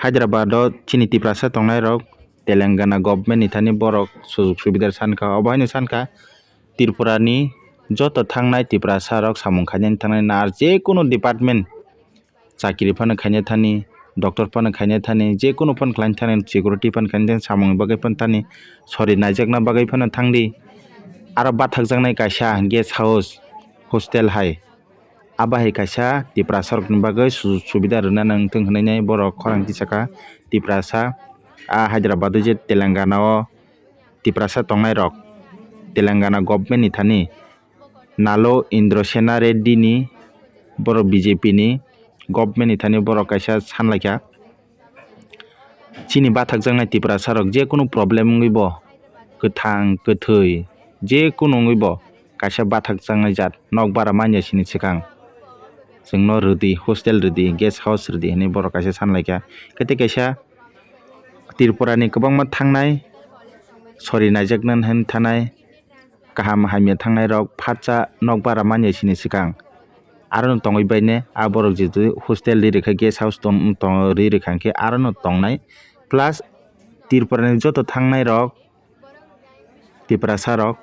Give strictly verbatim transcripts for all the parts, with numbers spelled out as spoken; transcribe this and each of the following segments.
Hyderabad o chini Tiprasa tongnai rok Telangana government ni thani borok sujug subida sankha. Obo haino sankha Tripura ni joto thangnai Tiprasa rok samung khainani thangnai nar je kunu department chakiri phano khaina thani, doctor phano khaina thani, je kunu phano khlaina thani, security phano khaina thani, samungni bagwi phano thani, sori naijakna bagwi phano thangdi. Aro bathakjaknai kaisa guest house, hostel hai. Abo hai kaisa Tiprasa rokni bagwi sujug subida rwna nangthung hwnwi borok khorang tisaka Tiprasa, a Hyderabad o je Telangana o Tiprasa tongnai rok Telangana government ni thani Nalo Indrasena Reddy ni borok B J P ni government ni thani borok kaisa sanlaikha. Chini bathakjaknai Tiprasa rok je kunu problem wngwi bo, kwthang kwthwi je kunu wngwi bo kaisa bathakjaknai jat nokbar manya sini swkang chwngno rwdi, hostel rwdi, guest house rwdi hwnwi borok kaisa sanlaikha. Khe tei kaisa Tripura ni kwbangma thangnai sori naijakna hwn thanai kaham hamya thangnai rok phatsa nokbar manya sini swkang. Aro no tongwi baine a borok jetu hostel ri rwkha, guest house tong, tong, ri rwkha hwnkhe aro no tongnai. Plus Tripura ni joto thangnai rok Tiprasa rok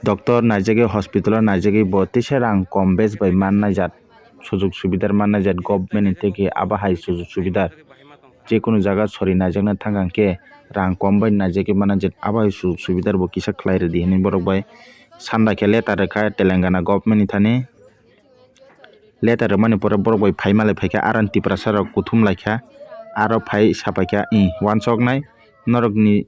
doctor naijagwi, hospital o naijagwi bo teisa rang kom bes bai mannai jat, sujug subidar mannai jat government ni theke abo hai sujug subidar je kunu jaga sori naijakna thang khe rang kom bai naijagwi mannai jat abo hai sujug subidar bo kisa khlai rwdi hwnwi borok bai sanda khe letter rwkha Telangana government ni thani. Letter rwmani pore borok bai phai malai phaikha, aro ni Tiprasa rok kuthum laikha, aro phai sapaikha, "Ih, wansoknai, norokni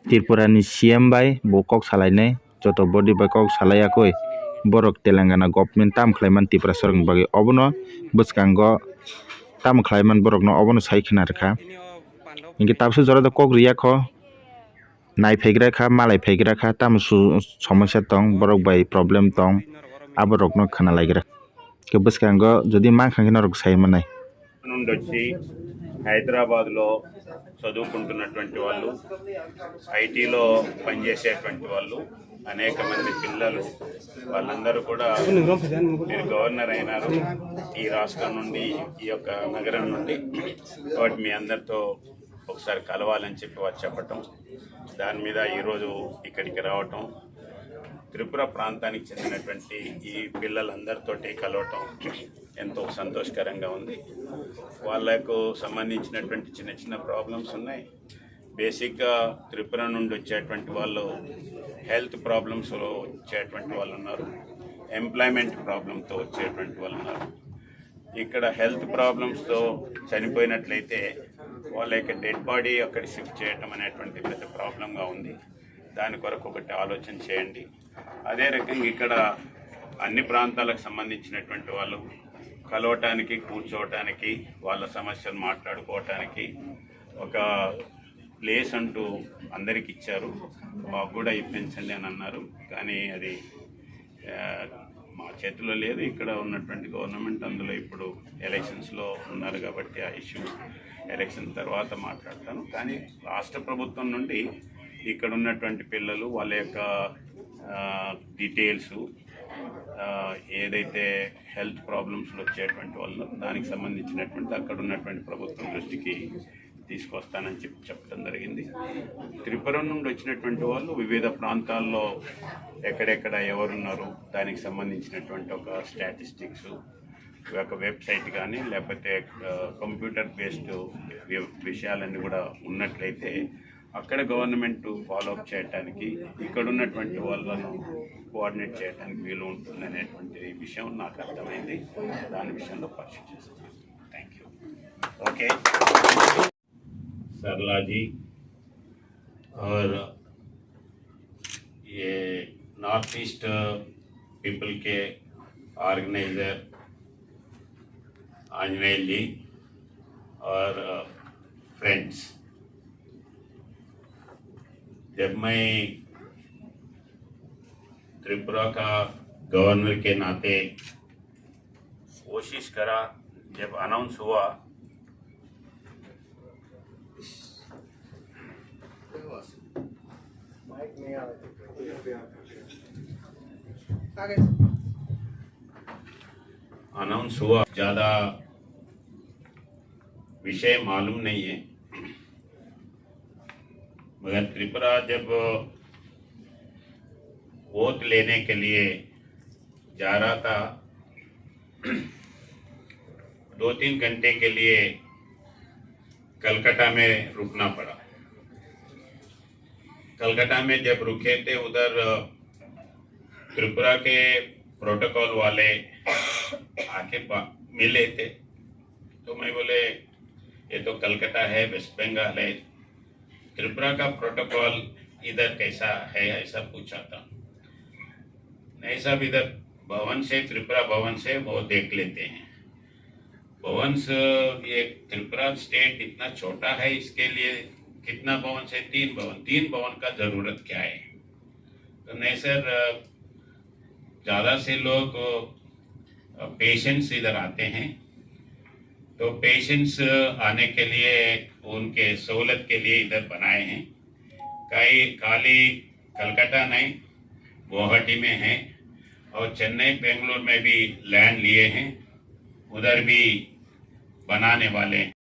Tripura ni C M bai bo kok salainai, joto body bai kok salai yakwi borok Telangana government tam khlaiman Tiprasa rokni bagwi, obono bwskango tam khlaiman borokno obono sai khna rwkha." Hinkhe tabukhe jora do kok riyakho. Nai phaigra kha, malai phaigra kha, tamo su-, somosya tong, borok bai problem tong, aborokno khna laigra. Khe bwskango jodi mankha khe norok sai manai. నుండి వచ్చి హైదరాబాద్లో చదువుకుంటున్నటువంటి వాళ్ళు, ఐటీలో పనిచేసేటువంటి వాళ్ళు, అనేక మంది పిల్లలు, వాళ్ళందరూ కూడా మీరు గవర్నర్ అయినారు, ఈ రాష్ట్రం నుండి, ఈ యొక్క నగరం నుండి, కాబట్టి మీ అందరితో ఒకసారి కలవాలని చెప్పి వారు చెప్పటం, దాని మీద ఈరోజు ఇక్కడికి రావటం, త్రిపుర ప్రాంతానికి చెందినటువంటి ఈ పిల్లలందరితోటి కలవటం ఎంతో సంతోషకరంగా ఉంది. వాళ్ళకు సంబంధించినటువంటి చిన్న చిన్న ప్రాబ్లమ్స్ ఉన్నాయి. బేసిక్గా త్రిపుర నుండి వచ్చేటువంటి వాళ్ళు హెల్త్ ప్రాబ్లమ్స్లో వచ్చేటువంటి వాళ్ళు ఉన్నారు, ఎంప్లాయ్మెంట్ ప్రాబ్లంతో వచ్చేటువంటి వాళ్ళు ఉన్నారు. ఇక్కడ హెల్త్ ప్రాబ్లమ్స్తో చనిపోయినట్లయితే వాళ్ళ యొక్క డెడ్ బాడీ అక్కడ షిఫ్ట్ చేయటం అనేటువంటి పెద్ద ప్రాబ్లంగా ఉంది. దాని కొరకు ఒకటి ఆలోచన చేయండి. అదే రకంగా ఇక్కడ అన్ని ప్రాంతాలకు సంబంధించినటువంటి వాళ్ళు కలవటానికి, కూర్చోవటానికి, వాళ్ళ సమస్యలు మాట్లాడుకోవటానికి ఒక ప్లేస్ అంటూ అందరికి ఇచ్చారు. మాకు కూడా ఇప్పించండి అని అన్నారు, కానీ అది, ఆ, మా చేతిలో లేదు. ఇక్కడ ఉన్నటువంటి గవర్నమెంట్ అందులో ఇప్పుడు ఎలక్షన్స్లో ఉన్నారు కాబట్టి ఆ ఇష్యూ ఎలక్షన్ తర్వాత మాట్లాడతాను. కానీ రాష్ట్ర ప్రభుత్వం నుండి ఇక్కడ ఉన్నటువంటి పిల్లలు వాళ్ళ యొక్క, ఆ, డీటెయిల్స్, ఆ, ఏదైతే హెల్త్ ప్రాబ్లమ్స్లో వచ్చేటువంటి వాళ్ళు దానికి సంబంధించినటువంటి అక్కడ ఉన్నటువంటి ప్రభుత్వం దృష్టికి తీసుకొస్తానని చెప్పి చెప్పడం జరిగింది. త్రిపుర నుండి వచ్చినటువంటి వాళ్ళు వివిధ ప్రాంతాల్లో ఎక్కడెక్కడ ఎవరున్నారు, దానికి సంబంధించినటువంటి ఒక స్టాటిస్టిక్స్, ఒక వెబ్సైట్ కానీ, లేకపోతే, ఆ, కంప్యూటర్ బేస్డ్ వి-, విషయాలన్నీ కూడా ఉన్నట్లయితే అక్కడ గవర్నమెంట్ ఫాలో అప్ చేయడానికి, ఇక్కడ ఉన్నటువంటి వాళ్ళను కోఆర్డినేట్ చేయడానికి వీలు ఉంటుందనేటువంటి విషయం నాకు అర్థమైంది. దాని విషయంలో పరీక్ష చేస్తాను. Thank you. ఓకే. सरला जी और ये नॉर्थ ईस्ट पीपल के ऑर्गेनाइजर आंजनेय जी और फ्रेंड्स, जब मैं त्रिपुरा का गवर्नर के नाते कोशिश करा, जब अनाउंस हुआ, अनाउंस हुआ, ज़्यादा विषय मालूम नहीं है, मगर त्रिपुरा जब वोट लेने के लिए जा रहा था, दो तीन घंटे के लिए कलकत्ता में रुकना पड़ा। कलकत्ता में जब रुके थे, उधर, अ, त्रिपुरा के प्रोटोकॉल वाले आके बा-, मिले थे। तो मैं बोले, "ये तो कलकत्ता है, वेस्ट बंगाल है, त्रिपुरा का प्रोटोकॉल इधर कैसा है?" ऐसा पूछा था। "नहीं साहब, इधर भवन से, त्रिपुरा भवन से वो देख लेते हैं।" भवन्स, ये त्रिपुरा स्टेट इतना छोटा है, इसके लिए कितना भवन्स है? तीन भवन। तीन भवन का जरूरत क्या है? तो नहीं सर, अ, ज़्यादा से लोग, अ, पेशेंट्स इधर आते हैं, तो पेशेंट्स आने के लिए, उनके सहूलत के लिए इधर बनाए हैं। कई खाली कलकत्ता नहीं, गुवाहाटी में है और चेन्नई, बेंगलोर में भी लैंड लिए हैं, उधर भी बनाने वाले हैं।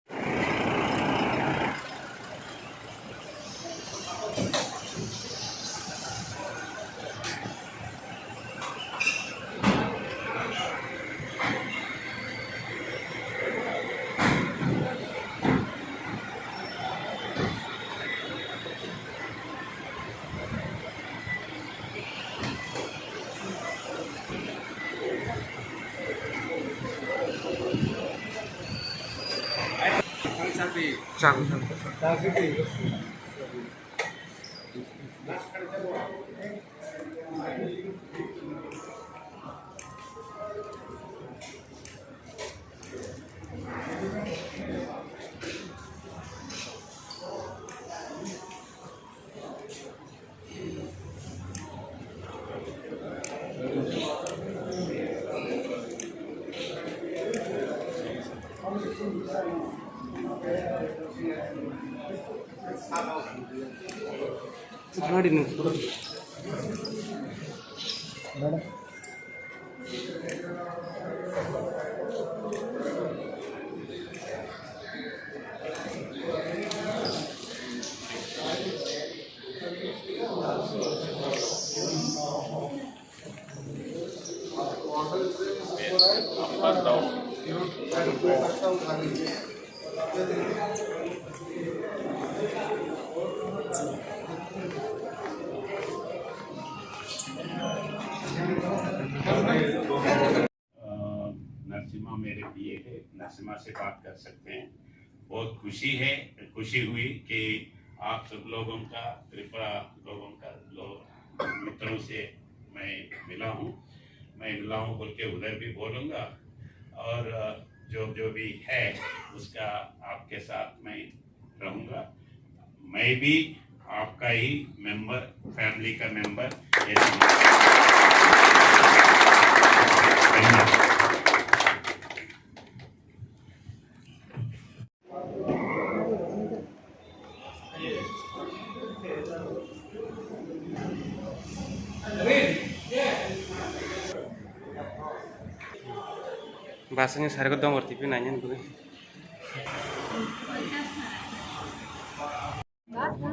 अ, नरसिम्हा मेरे पीए है, नरसिम्हा से बात कर सकते हैं। बहुत खुशी है, खुशी हुई कि आप सब लोगों का, त्रिपुरा लोगों का, लो-, मित्रों से मैं मिला हूँ। मैं मिला हूँ बोल के उधर भी बोलूँगा, और, अ, जो, जो भी है, उसका आपके साथ मैं रहूँगा। मैं भी आपका ही मेंबर, फैमिली का मेंबर, ये समझ। धन्यवाद। Basani sargo dongor tipi nanya nukui.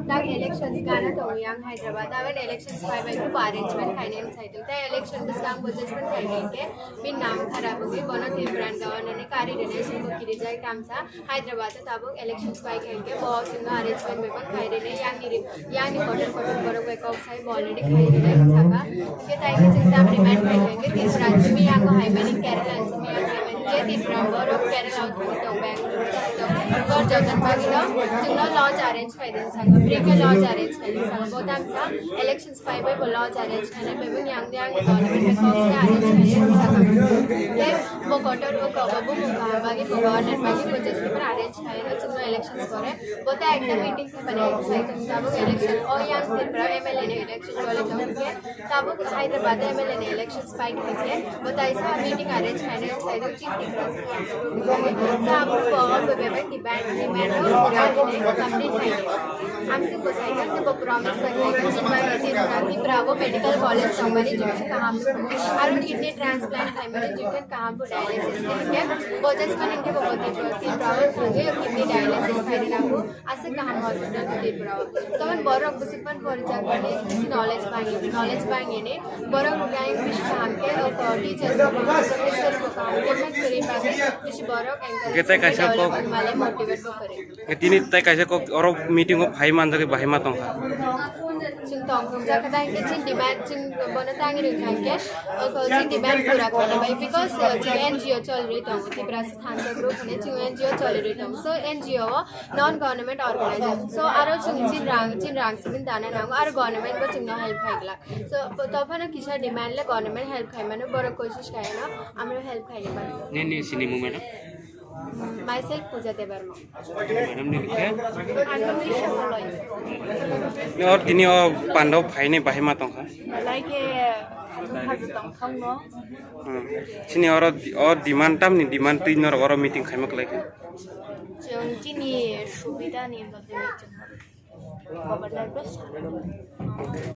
Tak elections gana tongo yang Hyderabad, aben elections pai bai kubo arrangement khainai wng sai tongo. Tai election bwskang bo judgment khainai hwnkhe bini nam kharap wngwi bono Tripura ni governor ni kari rwnai simi bo kirijak tamsa. Hyderabad o tabuk elections pai khe hwnkhe bo chwngno arrangement bai bang khai rwnai, yang ni ri-, yang ni kotor kotor borok bai kok sai bo already khai rwnai saka. Hwnkhe tai khe chwng tam demand khai khe hwnkhe Tripura ni simi yang o hai mani, Kerala ni simi yang hai mani, je Tripura borok Kerala o thangwi tong, Bangalore o thangwi tong, borjak bagwi no chwngno lodge arrange khai rwnai saka, free khe lodge arrange khai rwnai saka. Bo tamsa elections pai bai bo lodge arrange khainai bai bo yang yang ni government bai kok sai arrange khai rwnai saka. Hwnkhe bo kotor o kok bo bumung kaham bagwi bo governor bagwi bo just paper arrange khai rw chwngno elections pore. Bo ta ekta meeting khe mane sai tong tabuk election o yang Tripura M L A ni election choli tong khe tabuk Hyderabad M L A ni elections pai khai khe bo ta isa meeting arrange khai rw sai tong Chief Minister. Tabuk bo on bo bebak ni bank Amsik bo saikha, tei bo promise khlaikha, chini bagwi Tripura, Tripura bo medical college tongmani joto kaham. Aro kidney transplant khlaimani joto kaham bo dialysis khe. Bo just mani khe bo Tripura, Tripura o thangwi kidney dialysis khaina nango. Aswk kaham hospital Tripura o. Tongmani borok bwswk pan porijakmani bisi knowledge bangni, knowledge bangni borok rok yang bisi kaham khe, o teachers bo kaham, professor bo kaham khe, hai kwrwi bagwi bisi borok encourage Khe tei kaisa kok development male motivate bo kwrwi. Tini tei kaisa kok oro meeting o phai manjak bahai ma tongkha. Chwng tong thumjak khe tei khe chini demand chwng bono tangwi rwkha khe, o chini demand pura khaina bai, because, uh, chwng N G O cholwi tongo, Tiprasa thansa group hwnwi chwng N G O cholwi tongo. So N G O o non government organization. So aro chwng chini rang, chini rang sibin dana nango, aro government bo chwngno help khaigwlak. So tophano kisa demand le government help khaimano, borok kosis khaino, amro help khaina bai. Nini sini mung madam? Myself Pooja Debbarma. Madam ni khe? Ang Nisha Maloi. Ni or tini o pandao phaini bahai ma tongkha? Malai khe khatung khatung tong thangno. Hmm. Sini oro o demand tamni demand twi norok oro meeting khaima kwlai kha? Chwng chini subida ni bagwi chwng governor bo sana.